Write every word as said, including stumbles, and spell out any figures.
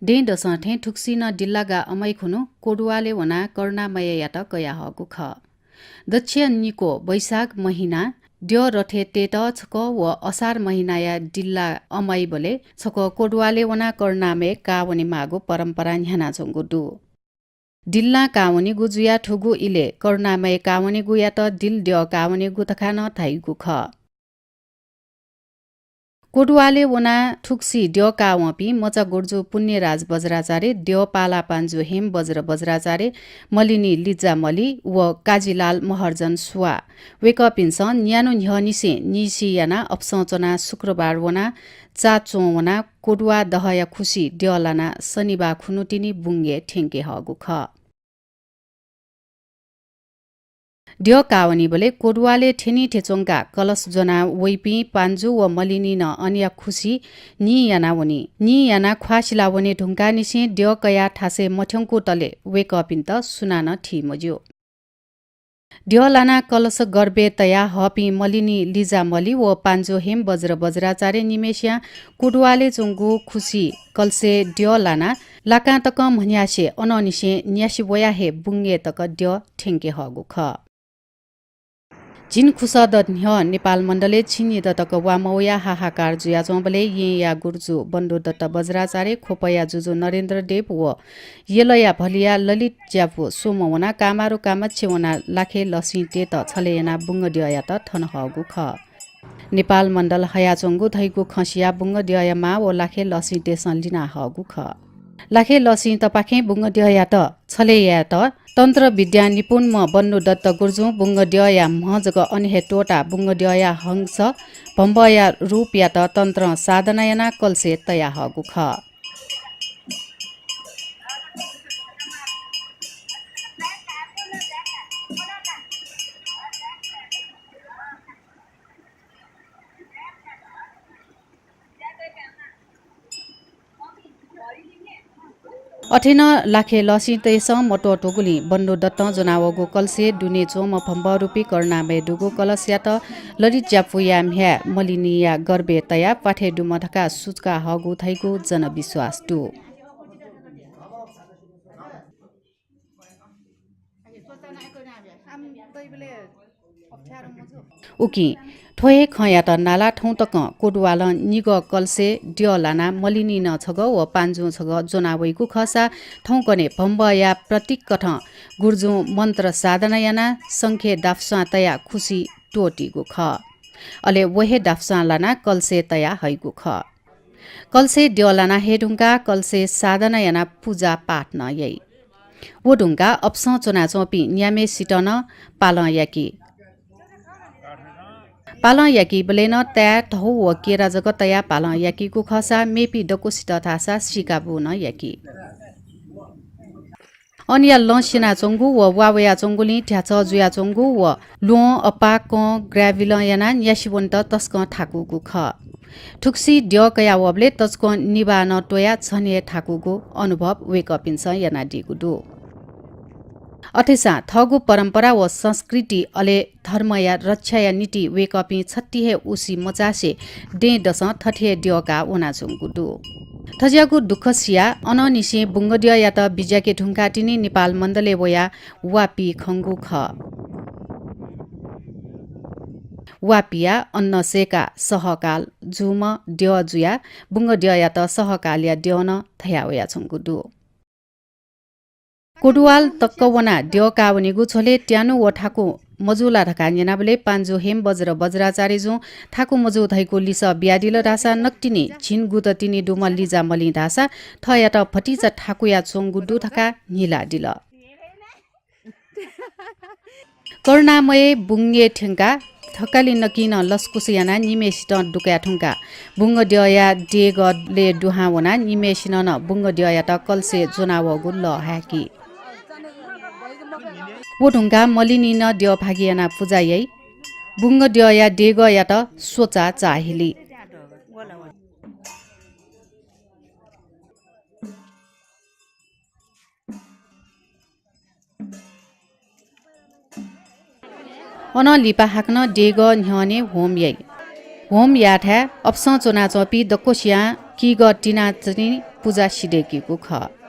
दँय्‌दसं थें थुगुसी नं दिल्लागा अमय् खुन्हु कोडुवालय् वनाः करुणामययात कयाहःगु खः। दच्छिया निक्वः वैशाख महिनां द्यः रथय् तयेत छकः व असार महिनाया दिल्ला अमय्‌बलय् छकः कोडुवालय् वनाः करुणामय काः वनेमाःगु परम्परा न्ह्यानाच्वंगु दु। दिल्लां काः वनीगु जुयाः थुगु इलय् करुणामय काः वनीगुयात दिल द्यः काः वनीगु धकाः नं धाइगु खः। कोडुवालय् वनाः थुगुसी द्यः काः वंपिं मचा गुर्जु पुण्यराज बज्राचार्य, द्यः पाला पांजु हेम बज्र बज्राचार्य, मलिनी लिज्जा मलि व काजीलाल महर्जन सुवाः। वय्‌कःपिन्सं न्यान्हु न्ह्यःनिसें निइसी यानाः अपसं च्वनाः शुक्रबार वनाः चाच्वं वनाः कोडुवा दहया खुसि द्यः लानाः शनिबार खुन्हु तिनि बुंगय् थ्यंके हःगु खः। द्यः काः वनीबलय् कोडुवालय् थ्यनी थ्यंच्वंकाः कलश ज्वनाः वइपिं पांजु व मलिनी नं अनया खुसि निं यानाः वनी। निं यानाः ख्वाः सिला वने धुंकाःनिसें द्यः कयाः थासय् मथ्यंकुतले वय्‌कःपिन्त सुनानं थी मज्यू। द्यः लानाः कलश गर्भय् तयाः हःपिं मलिनी लिज्जा मलि व पांजु हेम बज्र बज्राचार्य निम्हय्‌सियां कोडुवालय् च्वंगु खुसि कलशय् द्यः लानाः लाकां तकं म्हन्यासे अनंनिसें न्यासि वयाः हे बुंगय् तक द्यः थ्यंके हःगु खः। झिंखुसः दँ न्ह्यः नेपाल मण्डलय् झिंनिदँ तक वा मवयाः हाहाकार जुयाच्वंबलय् येँया गुर्जु बन्धुदत्त बज्राचार्य, ख्वपया जुजु नरेन्द्र देव व यलया भलिया ललित ज्यापु स्वम्ह वनाः कामारु कामाक्षी वनाः लाखे लसिं तयेत छलय् यानाः बुंगद्यःयात थन हःगु खः। नेपाल मण्डल हयाच्वंगु धइगु खँ सियाः बुंगद्यःया मां व लाखे लसिं तयेसं लिना हःगु खः। लाखे लसिं तपाखें बुंगद्यःयात छलय् यायेत तन्त्र विद्यां निपुणम्ह बन्धुदत्त गुर्जुं बुंगद्यःया म्ह जक अन हे त्वःताः बुंगद्यःया हंस भम्बःया रूपयात तन्त्रं साधना यानाः कलशय् तयाहःगु खः। अथे नं लाखे लसिं तयेसं मत्वःतूगुलिं बन्धुदत्तं ज्वनावःगु कलशय् दुने च्वंम्ह भम्बःरूपी करुणामय दुगु कलशयात ललित ज्यापुया म्ह्याय् मलिनीया गर्भय् तयाः प्वाथय् दुम्ह धकाः सुचुका हःगु धइगु जनविश्वास दु। उकिं थ्व हे खँयात नालाः थौं तकं कोडुवालं निगः कलशय् द्यः लानाः मलिनीनं छगः व पांजुं छगः ज्वना वइगु खःसा थौंकन्हय् भम्बःया प्रतीककथं गुर्जुं मन्त्र साधना यानाः शंखय् दाफुसां तयाः खुसि त्वःतीगु खः। अले व हे दाफुसां लानाः कलशय् तया हइगु खः। कलशय् द्यः लाना हये धुंकाः कलशय् साधना यानाः पुजा पाठ नं याइ। व धुंकाः अपसं च्वनाच्वंपिं न्याम्हेसित नं पालं याकी। पालं याकीबलय् नं ताय्, धौ व केरा जक तयाः पालं याकीगु खःसा मेपिं दक्वसित धाःसा सीकाबू नं याकी। अनया लँ स्यनाच्वंगु व वा वयाच्वंगुलिं ध्याचः जुयाच्वंगु व ल्वहं, अपाः, कं, ग्राभिलं यानाः न्यासि वनेत तसकं थाकूगु खः। थुगुसी द्यः कया वःबलय् तसकं निभाः नं त्वयाः झन हे थाकूगु अनुभव वय्कःपिन्सं यानादीगु दु। अथेसां थःगु परम्परा व संस्कृति अले धर्मया रक्षाया निंतिं वय्कःपिं छति हे उसि मचासे दँय्दसं थथे हे द्यः काः वनाच्वंगु दु। थज्याःगु दुःख सियाः अनंनिसें बुंगद्यःयात बिज्याके धुंकाः तिनि नेपाल मण्डलय् वयाः वा पी खंगु खः। वा पियाः अन्न सय्काः सहकाल जूम्ह द्यः जुयाः बुंगद्यःयात सहकालया द्यः नं धया वयाच्वंगु दु। कोडुवाल तक्क वनाः द्यः काः वनीगु झ्वलय् त्यानु व थाकु मजू ला धकाः न्यनाबलय् पाँजु हेमबज्र बज्राचार्यजुं थाकु मजू धइगु लिसः बियादिल धाःसा नकतिनि झिंगुदँ तिनि दुम्ह लिजा मलिं धाःसा थःयात भतिचा थाकुयाच्वंगु दु धकाः न्हिलादिल। करुणामय बुंगय् थ्यंकाः थकालि नकिं नं लसकुस यानाः निम्हय्सितं दुकाये धुंकाः बुंगद्यःया देगलय् दुहां वनाः निम्हय्सिनं नं बुंगद्यःयात कलशय् ज्वनावःगु लः हाय्की। व धुंकाः मलिनिं नं द्यः भागि यानाः पुजा याइ। बुंगद्यःया देगःयात स्वचाः चाःहिली। अनं लिपा हाकनं देगः न्ह्यःने होम याइ। होम याःथाय् अपसं च्वनाच्वंपिं दक्वसियां किगः तिनातिनि पुजा सिधय्‌कीगु खः।